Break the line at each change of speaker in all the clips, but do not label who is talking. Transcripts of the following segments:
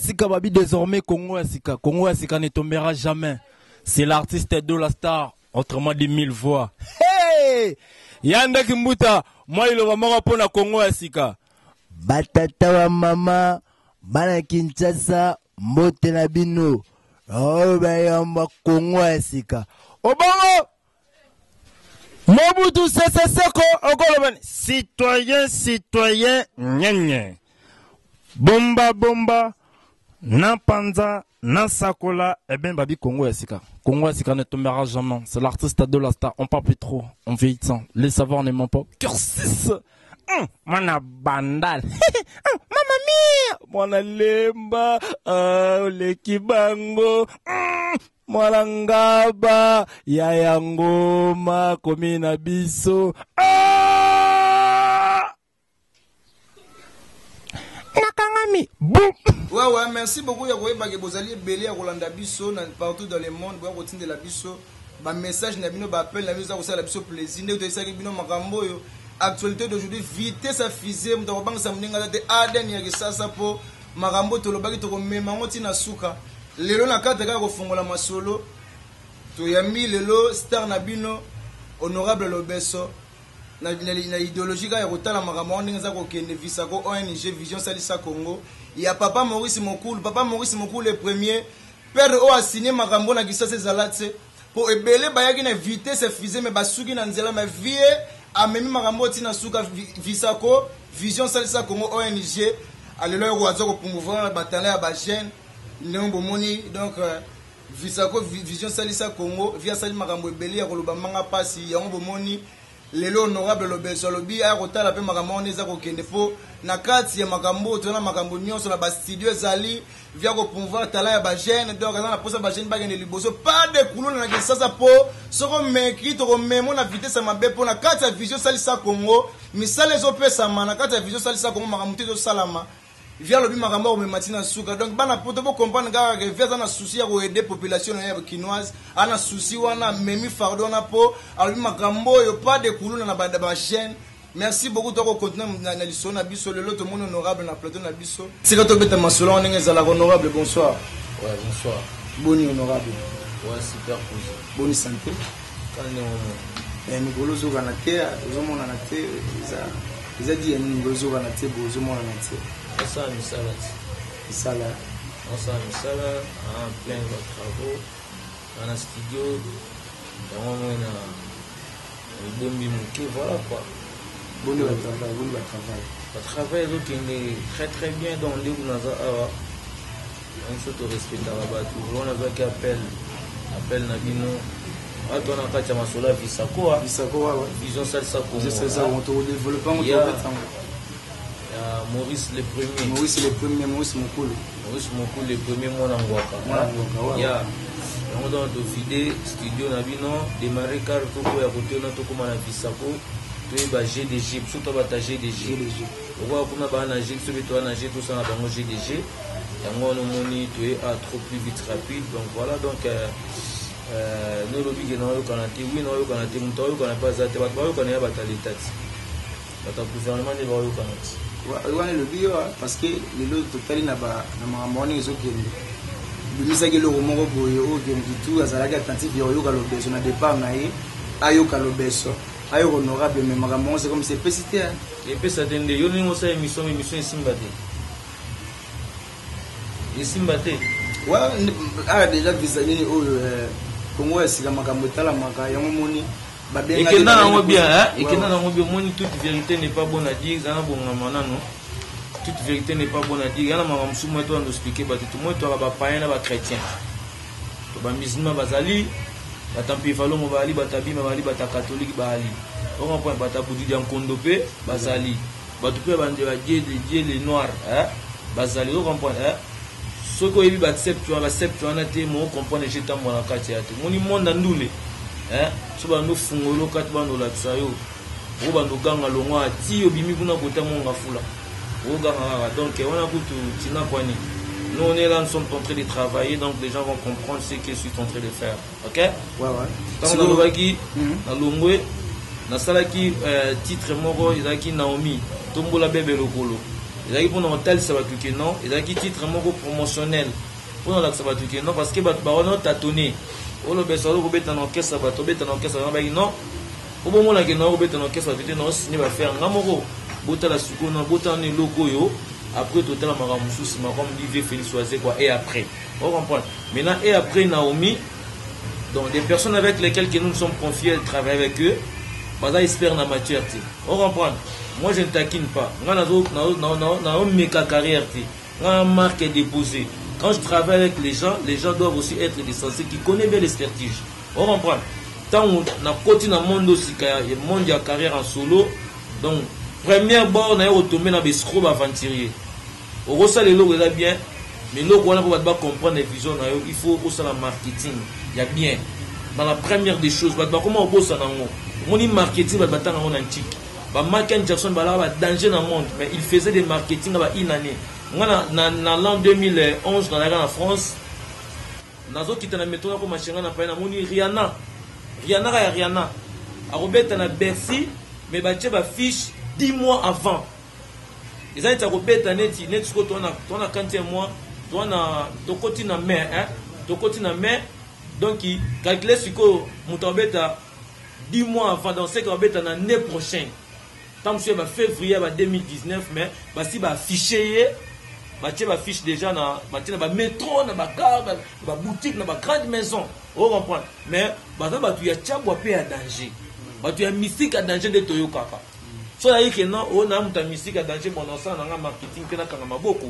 sika babi désormais Congo ya sika. Congo ya sika ne tombera jamais. C'est l'artiste de la star, autrement dit mille voix. Hey! Yandaki Mbuta, mwa liloba moko mpo na Congo ya sika.
Batata ba mama bana Kinshasa mbote na bino oyo bayamba Congo ya sika
obongo Mobutu Sese Seko okoloba citoyen citoyen nyenye bomba bomba na panza na sakola. Eh ben babi Congo ya sika, Congo ya sika ne tombera jamais. C'est l'artiste de la star, on parle plus trop, on vieillit sans les savoirs ne ment pas. Cursus mwana bandal, mama mia, mwana lemba, oleki bango, mwana ngaba ya yangoma komi na biso. Nakangami boum.
Ouais, merci beaucoup ya koyeba ke bozali ebele ya kolanda biso na partout dans le monde. Boya kotindela biso bamessage na bino, baappel na biso, eza kosala biso plaisir. Ndenge toyesaki bino makambo oyo, actualité d'aujourd'hui, vitesse ya fusée, moto akobangisa moninga aza te. Aden ya kisasa, mpo makambo oyo tolobaki tokomema yango ntina suka. Lelo na kati kaka kofongola masolo, toyambi lelo star na bino, honorable Lobeso, na idéologie kaka ya kotala makambo yango ndenge eza kokende. Visako ONG, Vision Salisa Congo ya papa Maurice Mokulu. Papa Maurice Mokulu, le premier père oyo asigne makambo na Kisasa ezala te, mpo ebele bayaki na vitesse fusée mais basuki na nzela. Mais vie amemi makambo oyo ntina suka. Visako, Vision Salisa Congo ONG, alelo oyo aza kopromouvoir batalent ya bajeune ndenge bomoni. Donc Visako, Vision Salisa Congo, vi asali makambo ebele ya koloba manga mpasi yango. Bomoni lelo honorable Lobeso alobi aya kotala mpe makambo wana eza kokende, mpo na kati ya makambo oyo toza na makambo nyonso na bastudio ezali via kopromouvoir talent ya bajeune. Donc aza na mposa bajeune bakende liboso, pas de kuluna na Kinshasa, mpo soko meki tokomemo na vitesse ya mabe, mpo na kati ya Vision Salisa Congo misala ezopesama. Na kati ya Vision Salisa Congo makambo te ezosalama. Vi alobi makambo akomema ntina suka. Donc bana poto, bocomprendre kaka ke vi aza na souci ya koaider population na ye kinoise. Aza na souci wana, amemi fardeau wana, mpo alobi makambo oyo, pas de kuluna na bajeune. Merci beaucoup. Tokocontinue na lisolo na biso. Lelo tomoni honorable na plateau na biso. Tika tobeta masolo yango ndenge ezalaka. Honorable, bonsoir.
Ouais, bonsoir.
Boni, honorable?
Ouais, super posé.
Boni santé?
Kane omo.
Mikolo ozokana te, ozomonana te, eza di ya nini? Ozokana te bo ozomonana te?
Osala misala ti.
Misala.
Osala misala en plein ba travaux na studio yango moi na ebombi moke, voilà quoi.
Boni batravail? Boni batravail?
Batravail ezokende très très bien. Donc ndenge naza awa, biso torespectaka bato. Wana nazwaki appel na bino awa na kati ya masolo ya Visako.
Visako, wawa.
Vision Salisa Congo.
Tokodéveloppe yango, tobeta yango.
Ya Maurice le Premier.
Maurice le Premier, Maurice Mokulu.
Maurice Mokulu le Premier, mwana ngwaka.
Mwana ngwaka, wawa.
Ya yango, donc tovide studio na bino, démarre car tokoya kotona, tokóma na Visako, toyeba GDG biso, tobata GDG.
GDG.
Okoya kuna baa na G, biso mpe toya na G, tosala bango GDG. Yango wana omoni toye a trop plus vite, rapide. Donc voilà, donc nolobi ke naoyokana te. Wi, naoyokana te, moto aoyokana mpe aza te. Bato baoyokana ya bato ya leta ti, bato ya gouvernement nde baoyokana ti.
Wana elobi yo, parce que lelo totali na makambo wana ezokende, bimisaki eloko moko boye oyo ke motu azalaki attentif ya koyoka Lobeso na départ na ye, ayoka Lobeso, ayoka honorable, mais makambo yango c'est comme si epesi te.
Epesa te nde yo ndenge osala émission, émission esimba te, esimba te.
Awa déjà visa nini oyo, Kongo ya sika, makambo etalamaka yango moni.
Ekenda nango bien, ekenda nango bien. Omoni, toute vérité n'est pas bonne à dire. Eza na bongama nano, toute vérité n'est pas bonne à dire. Ya na makambo mosusu moi toyando expliquer bato to moi toyaka bapayen na bachrétien to bamusulman bazali, bato mpivalongo bazali, bato abima bazali, bato ya catholique bazali, ocomprendre, bato ya budidi ya nkondo mpe bazali, bato mpe bande ba dieu le noir bazali, ocomprendre. Soki oyebi bacepte wana, bacepte wana te, mo comprendre je tambola na kati ya te. Moni monde ya ndule, so bando fungolo kati, bando olakisa yo, oko bando oganga longwa ti obimi kuna kota monga fula, oganga kaka. Donc wana kutu tina kwani. Nous, on est là, nous sommes en train de travailler, donc les gens vont comprendre ce que je suis en train de faire, ok?
Ouais.
Ntango nalobaki nalongwe, nasalaki titre moko ezalaki Naomi tombola bebe lokolo. Ezalaki mpona kotalisa bato ke non, ezalaki titre moko promotionnel mpona kolakisa bato ke non, parce que bato bawana otatone olobesa olo kobeta na orchestre, bato obeta na orchestre wana baki non, po bomona ke non kobeta na orchestre bato te, na osigne bafere nga moko. Botala sikoyo na botala na eloko oyo, après totala makambo mosusu nsima, comme dit vieux Félix Wazekwa. Et après on comprend maintenant, et après Naomi, donc des personnes avec lesquelles que nous nous sommes confiés à travailler avec eux, baza expert na matière te. On comprend, moi je ne taquine pas. Nga nazo naomeka carrière te, nga marque déposée. Quand je travaille avec les gens, les gens doivent aussi être des sensés qui connaissent bien l'expertise. On comprend, ntango nakoti na monde osika ya monde ya carrière en solo, donc première bord naye kotombe na baescroc, baaventurier. Okosala eloko eza bien, mais eloko wana, mpo bato bacomprendre vision na yo, il faut osala marketing ya bien. Dans la première des choses, bato bakoma kobosana yango. Omoni marketing, bato batanga yango na ntiki. Ba Michael Jackson balaka badanger na monde, mais il faisait des marketing ba une année. Nga na l'an 2011 nazalaka na France, nazokita na métro, nakoma chenga na pai, namoni Rihanna. Rihanna kaka ya Rihanna akobeta na Bercy, mais batie bafiche 10 mois avant. Eza neti akobeta neti sikoyo towana 40e mois, towana tokoti na mai, hein? Tokoti na mai, donc calcule sikoyo moto akobeta 10 mois avant, donc c'est akobeta na année prochaine, ntango mosusu ya bafévrier ya ba 2019. Mais basi baaffiche ye, batie bafiche déjà na batie na bamétro, na bagare, na baboutique, na bagrande maison. Ocomprendre, mais baza bato ya tiabwa mpe ya danger, bato ya mystique ya danger nde toyokaka. So nayi ke non, oyo na moto ya mystique ya danger, bon, nasala na nga marketing mpe nakanga maboko.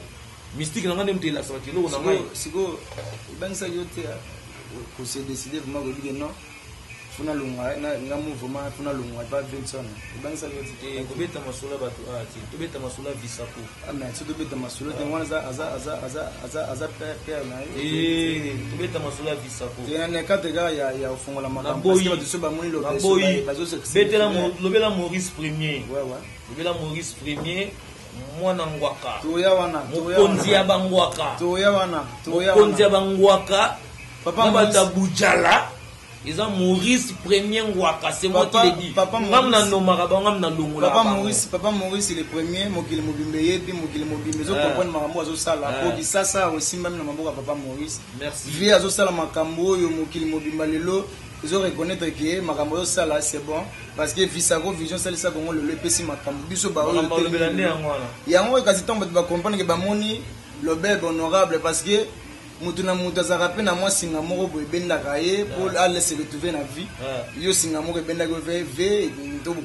Mystique na nga nde moto elakisaka eloko na ngai.
Sikoyo ebangisaki yo te kose décider vraiment koyebi ke non, funa longwa nga mo vraiment, funa longwa pa Vincent, ebangisaki yo te?
Kobeta masolo ya bato awa te, tobeta masolo ya Visako.
Ah, mais so tobeta masolo te wana, aza père na ye.
Tobeta masolo ya Visako.
Na cadre kaka ya kofongola makambo, parce que bato so bamoni.
Naboyi. Betela, lobela Maurice Premier. Lobela Maurice Premier, mwana ngwaka.
Toya wana.
Mokonzi ya bangwaka.
Toya wana, toya.
Mokonzi ya bangwaka.
Papa
na bato ya
Maurice.
Bujala, eza Maurice Premier Ngwaka, c'est moi qui
Papa-
le dis.
Papa
Ngam
Maurice.
na nomaka bango, ngam na longolaka
Papa
bango.
Maurice, papa Maurice le premier, mokili mobimba eyebi, mokili mobimba ezocomprendre makambo azosala. Po kisasa osimbami na maboko ya papa Maurice.
Merci.
Vie azosala makambo oyo, mokili mobimba lelo ezoreconnaître ke makambo azosala, c'est bon, parce que Visako vision esalisa Kongo lelo, epesi makambo biso baoyo.
Makambo alobela nde yango wana.
Yango kasi ntango bato bacomprendre ke bamoni Lobebe honorable, parce que motu na motu azalaka mpe na mwa singa moko boye ebendaka ye po ale se retrouver na vie. Yo singa moko ebendaki yo ve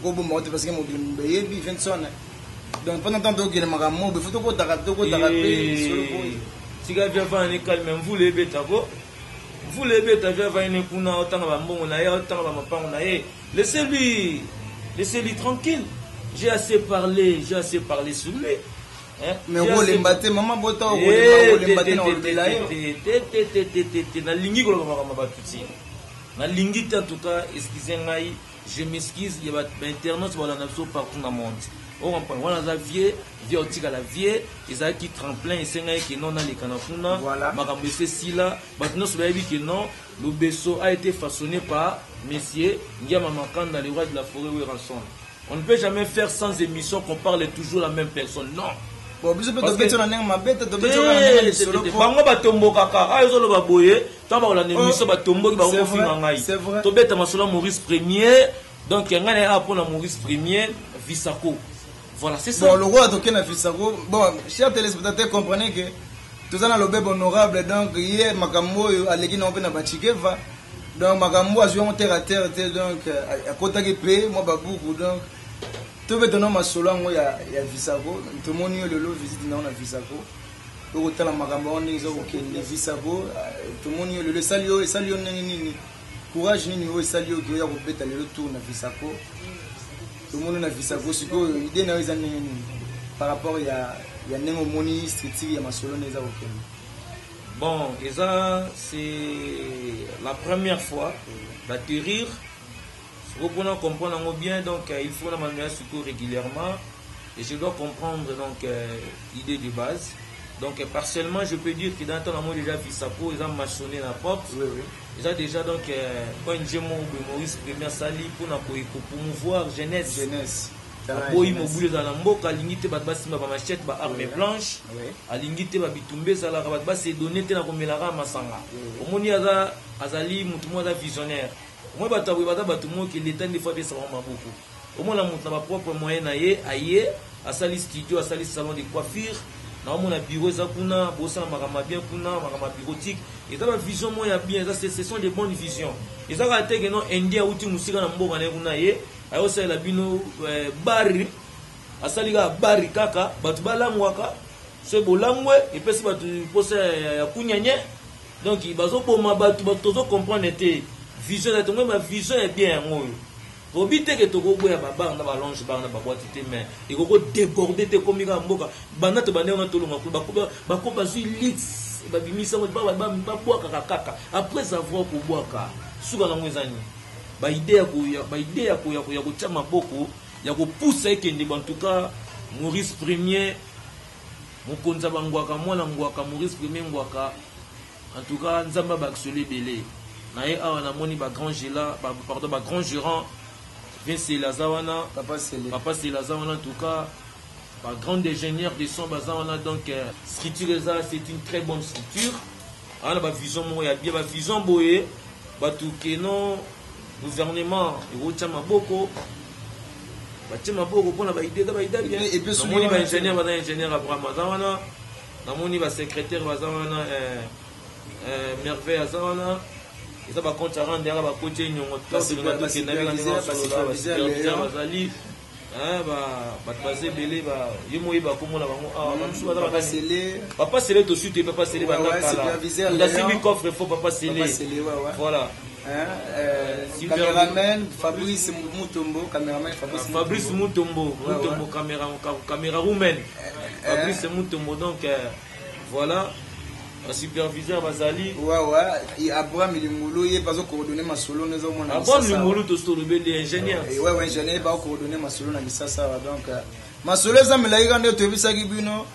kobomba te, parce que mokili mobimba eyebi Vincent. Donc pendant temps tokende makambo moko boye, faut tokotaka mpe lisolo po
Tika via vana ne calme. Mvula ebetako, mvula ebeta, via vana kuna, otanga bambongo na ye, otanga bamapango na ye. Laissez-lui, laissez-lui tranquille. J'ai assez parlé, j'ai assez parlé sur lui, hein?
Mais
J'ai assez-
okolemba te, mama bota,
Eh,
okolemba te
te,
na
te,
kolobela
te,
ye.
te, te, te, te, te, te, nalingi koloba makambo ya bato ti, nalingi te. En tout cas, excuse ngai, je m'excuse ya bainternaute balanda biso partout na monde. Ocomprendre, wana aza vie, vie otikala vie. Ezalaki tremplin, esengaki ke non, naleka na kuna. Makambo esi esila, bato nyonso bayebi ke non, Lobeso a été façonné par monsieur Ngiama Makanda, le roi de la forêt Werrason. On ne peut jamais faire sans émission qu'on parle toujours la même personne, non.
Bon, biso mpe
Parce
tobeti
que-
na ndenge mabe te, tobeti na ndenge lisolo po
Bango batombokaka ayo ezoloba boye, ntango bakolanda
Oh,
émission, batomboki,
c'est
bakofinga
vrai,
ngai.
c'est vrai.
Tobeta masolo ya Maurice Premier. Donc ngai na ye awa mpona Maurice Premier Visako, voilà, c'est ça.
Bon, lokola tokende na Fisako, bon, chers téléspectateurs, comprenez que toza na Lobebe honorable. Donc ye makambo oyo aleki nango mpe na bachikeva, donc makambo azwi yango terre à terre te. Donc akotaki mpe mwa babuku. Donc tobeta masolo yango ya Visako. Tomoni yo lelo, visite nango na Visako, okotala makambo yango ndenge eza kokende. Visako, tomoni yo lelo, esali yo ndenge nini? Courage nini oyo esali yo ke oya kobeta lelo tour na Visako? Tomoni na Visako sikoyo, idée na yo eza ndenge nini par rapport ya ndenge omoni structure ya masolo nde eza kokende?
Bon, eza, c'est la première fois d'atterrir. Mpona comprendre yango bien, donc il faut na manuel surtout régulièrement et je dois comprendre donc idée de base. Donc partiellement, je peux dire que dans temps moi déjà Visako eza maçonné na porte. Eza déjà donc ONG moko boye Maurice Premier asali mpona kopromouvoir jeunesse.
Jeunesse.
Aboyi mobulu ezala na mboka, alingi te bato basimba bamachete, baarme blanche, alingi te babitumba ezalaka, bato basedone te na komelaka masanga. Omoni, aza azali motu moko aza visionnaire. Omoni, bato ya boye baza bato moko ke leta nde fo apesa bango maboko. Omona moto na bapropre moyen na ye, aye asali studio, asali salon de coiffure, naomona bureau eza kuna, bosala makambo ya bien kuna, makambo ya bureautique. Eza bavision moko ya bien, eza, ce sont des bonnes visions. Eza kaka te ke non, indien auti mosika na mboka na ye kuna, ye ayosalela bino bari, asali kaka bari kaka bato balangwaka. Soki bolangwe, epesi bato mposa ya kunyanye, donc bazoboma bato. Bato tozocomprendre te vision eza tongo, bavision ya bien yango oyo. Tobi te ke tokoboya babar na balounge bar na baboîte te, mais ekoko déborde te. Ekomi kaka mboka banda tobande wana, tolonga bako bazwi lix, babimisi yango, babwakaka kaka. Après avoir kobwaka, suka nango eza nini? Baidée ya kotia maboko, ya kopusa ekende. En tout cas, Maurice Premier, mokonzi ya bangwaka, mwana ngwaka, Maurice Premier Ngwaka, en tout cas Nzambe abakisolo ebele na ye. Awa namoni bagrand gela, pardon, bagrand gérant Vincel aza wana.
Papa Sele.
Papa Sele aza wana. En tout cas, bagrand ingénieur de son baza wana. Donc structure eza, c'est une très bonne structure. Awa na bavision moko ya bien, bavision boye bato keno gouvernement ekotia maboko, batie maboko mpona baidée, eza baidée bien.
Et puis soki
Namoni
wana
baingénieur baza, ingénieur Abraham aza wana, namoni basecrétaire baza wana, Merveille aza wana. Eza bacompte à rendre yaka, bakoti enyongo.
Basuperviseur.
Bazali bato baza ebele, ye mo oyeba komona bango awa, bamosusu baza.
Papa
Bakani.
Sele.
Papa Sele, tosu te, Papa Sele.
Ouais, superviseur
Bandakala
Léon.
coffre fort, Papa Sele.
Papa Sele, ouais.
Voilà.
Hein, cameraman Fabrice Mutombo, cameraman Fabrice.
Fabrice Mutombo. Mutombo, caméra, caméra roumaine, Fabrice Mutombo. Donc voilà, superviseur bazali.
Ouais, Abraham Lingulu, ye bazo coordonner masolo nezomona.
Abraham Lingulu, tosolobeli ingénieur.
Ouais, ingénieur ba coordonner masolo na lisasa awa. Donc masolo eza milai kaka nde toyebisaki bino.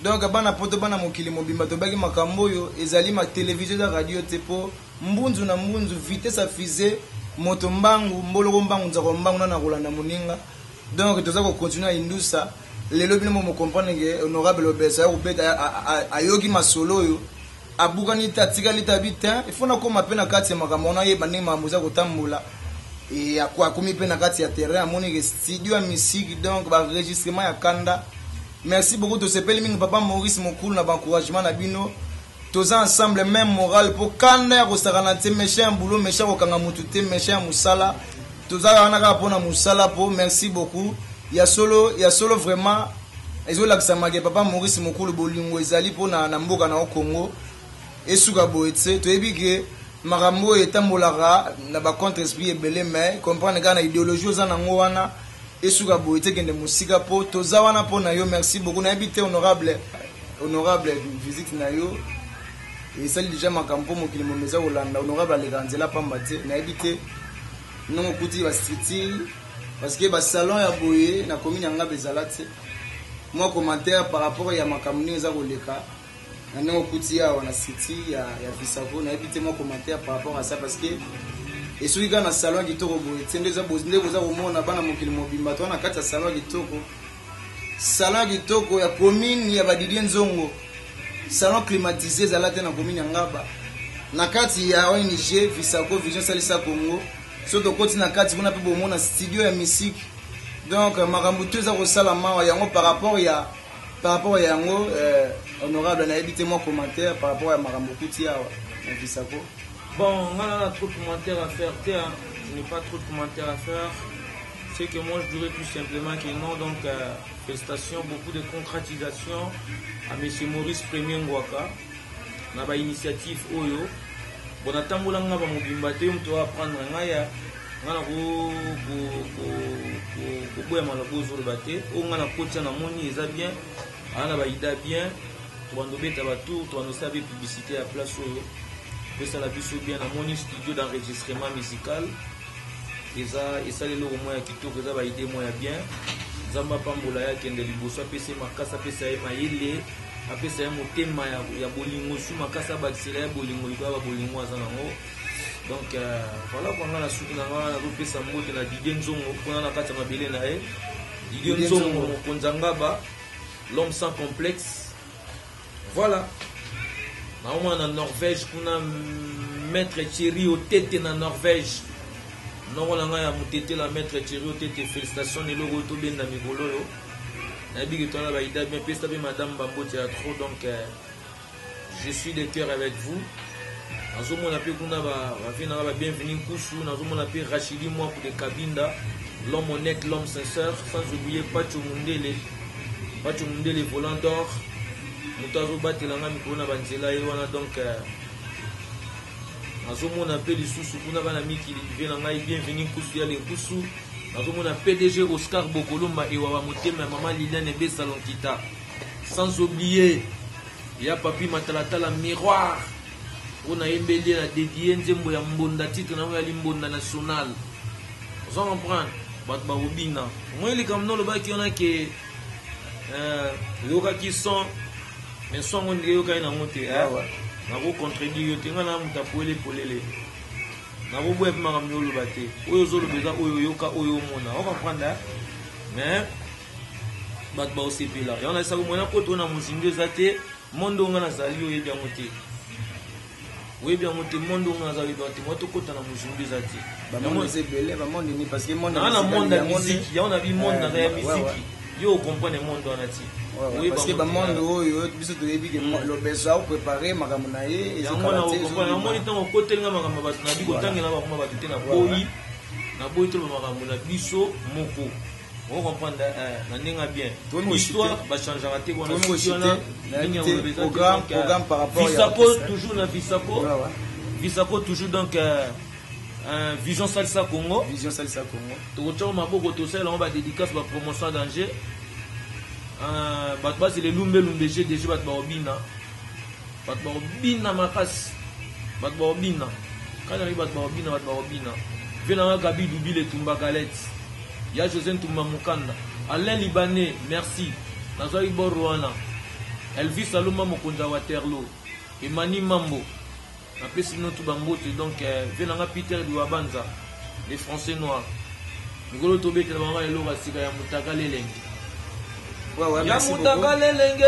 Donc bana poto, bana mokili mobimba, tobaki makambo oyo ezali ma télévision, eza radio te, mpo mbunzu na mbunzu, vitesse ya fusée, moto mbangu, mboloko mbangu, nzako mbangu na kolanda moninga. Donc toza kocontinue ya indusa. Lelo bino mo mocomprendre ke honorable Obesa ya kobeta, ayoki masolo oyo, abukani te, atikali te, abi te, ifo nakóma mpe na kati ya makambo wana, ayeba ndenge makambo eza kotambola. E akomi mpe na kati ya terrain, amoni ke studio ya musique, donc baenregistrement ya kanda. Merci beaucoup, tosepeli mingi, papa Maurice Mokulu, na baencouragement na bino. Toza ensemble, même moral, mpo kanda ya kosakana te, méchant ya boulot, méchant kokanga motu te, méchant ya mosala. Toza wana kaka mpona mosala. Mpo merci beaucoup, ya solo, ya solo, vraiment ezolakisama ke papa Maurice Mokulu, bolingo ezali mpona na mboka na yo Congo. Esuka boye te. Toyebi ke makambo oyo etambolaka na bacontre esprit ebele, mais comprendre kaka na idéologie oza nango wana. Esuka boye te, kende mosika, mpo toza wana mpo na yo. Merci beaucoup. Nayebi te, honorable, honorable, visite na yo esali deja makambo, mpo mokili momo eza kolanda. Honorable aleka nzela pamba te. Nayebi te ndenge okuti bastructure, parce que basalon ya boye na commune ya Ngaba ezala te. Mwa commentaire par rapport ya makambo ndenge eza koleka na ndenge okuti awa na city ya Visako. Nayebi te, mwa commentaire par rapport à ça, parce que esoki kaka na salon ya kitoko boye te, nde boza komona bana mokili mobimba to na kati ya salon ya kitoko, salon ya kitoko ya commune ya Badidie Nzongo. Salon climatisé ezala te na commune ya Ngaba, na kati ya ONG Visako, Vision Salisa Congo. So tokoti na kati kuna mpe bomona studio ya musique. Donc makambo to eza kosala mawa yango par rapport ya yango. Honorable, nayebi te, mwa commentaire par rapport ya makambo okuti awa na Visako.
Bon, on a trop de commentaires à faire, hein. Je n'ai pas trop de commentaires à faire. C'est que moi, je dirais tout simplement que non, donc, félicitations, beaucoup de concrétisation à M. Maurice Premier Ngwaka, na ba initiative oyo. Bon, natambola nga ba mobimba te, moto apprendre ngai ya nga na koboya maloba ozoloba te. Oyo nga na kotia, namoni eza bien, aa na baidée bien. Tobanda obeta batour, tobanda osala be publicité ya place oyo pesala biso bien. Namoni studio d'enregistrement musical eza, esali eloko moko ya kitoko, eza baidée moko ya bien. Nzambe apambola ye, akende liboso, apesa ye makasi, apesa ye mayele, apesa ye motema ya bolingo su makasi, abakisela ye bolingo likolo ya babolingo aza nango. Donc voilà kwa nga na suki na nga, nazopesa mbote na Didie Nzongo mpona na kati ya mabele na ye. Didier
Didier
Nzongo
Nzongo.
mokonzi ya ngaba, l'homme sans complexe. Voilà, naomona na Norvège kuna, maître Thierry Otete na Norvège, noko na ngai ya motetela, maître Thierry Otete, félicitation na eloko oyo tobenda mikolo oyo. Nayebi ke towana baida bien, pesa mpe madame bambote ya trop. Donc je suis de cœur avec vous. Nazomona mpe kuna bavie nanga, babienvenu nkusu. Nazomona mpe Rachidi Mwaku de Kabinda, l'homme honnête, l'homme sincère. Sans oublier Pacho Mundele, Pacho Mundele volant d'or, moto azobatela nga mikolo na banzela ye wana. Donc nazomona mpe lisusu kuna bana mikili, vie na ngai bienvenu nkusu ya lenkusu. Nazomona PDG Oscar Bokolomba, ewawa motema ya mama Liliane Ebesa Lonkita. Sans oublier ya papi Matalatala Miroir, oyo nayembeli ye na dédie nzembo ya Mbonda, titre nango ya Limbonda National. Oza comprendre, bato bakobina. Omoi likambo na olobaki wana ke oyokaki son, mais son yango ndenge eyokaki nango te. Nakocontredire yo te, ngai na moto apoele polele, nakoboya mpe makambo oloba te. Oyo ozoloba eza oyo oyoka, oyo omona, ocomprendre. Mais bato baosepela yango. Nayesaka mwana koto oyo na mozindo eza te. Monde oyo nga nazali, oyebi yango te, oyebi yango te. Monde oyo nga naza, oyebi yango te. Mwa tokota na mozindo eza te.
Bamonde eza ebele, bamonde nini? Parce que monde
naa na monde ya musique, yango na bi monde naza ya musique. Yo ocomprendre monde wana ti.
Parce que bamonde oyo biso toyebi ke Lobeso aoprépare makambo na ye.
Yango na ocomprendre. Namoni ntango okotelinga makambo bato na bi kotangela bakoma bato te. Naboyi, naboyi toloba makambo na biso moko, ocomprendre na ndenge bien. Histoire bachangeaka te. Wana Visako toujours na Visako, Visako toujours. Donc Vision Salsa Congo.
Vision Salsa Congo.
Tokotiaka maboko, tosalela yango badédicace, bapromotion danger. Bato bazela elumbelumbe gdg, bato bakobina, bato bakobina makasi, bato bakobina kani nabi, bato bakobina, bato bakobina. Ve nanga Gabi Dubile Tumba Galette ya José Ntumba Mokanda, Alain Libanais, merci. Nazwaki bor wana, Elvis Aloma, mokonzi ya Waterloo, Emani Mambo, napesi bino tu bambote. Donc ve nanga Peter Liwabanza, les Français noirs, mikolo tobetela bango eloko ya sika ya mutakala elenge, ya mutakala elenge,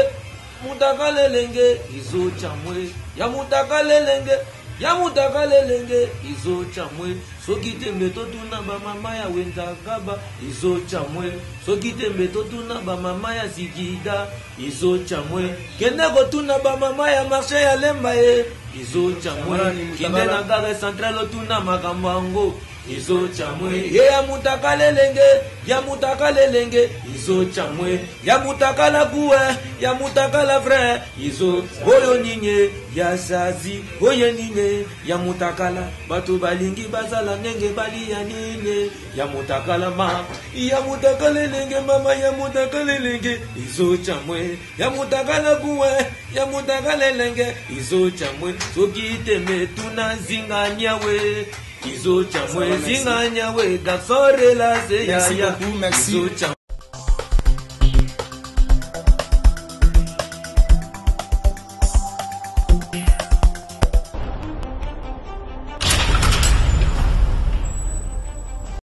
mutakala elenge ezotya mwe, ya mutakala elenge, ya mutakala elenge ezotya mwe. Soki tembe, totuna bamama ya Wenzakaba, ezotya mwe. Soki tembe, totuna bamama ya Zigida, ezotya mwe. Kende kotuna bamama ya marché ya Lemba ye, ezotya mwe. Kende na gare centrale, otuna makambo yango, ezotya mwe. Ye ya mutakala elenge, ya mutakala elenge ezotya mwe, ya mutakala kuwe, ya mutakala vrai ezo oyo nini ya zazi oyo nini ya mutakala. Bato balingi bazala ndenge balia nini ya mutakala, ma ya mutakala elenge, mama ya mutakala elenge ezotya mwe, ya mutakala kuwe, ya mutakala elenge ezotya mwe. Soki tembe, tuna zinga nyawe, izotya mwe, zinga nyawe, garçon relase.
Merci beaucoup, merci.
Izotya.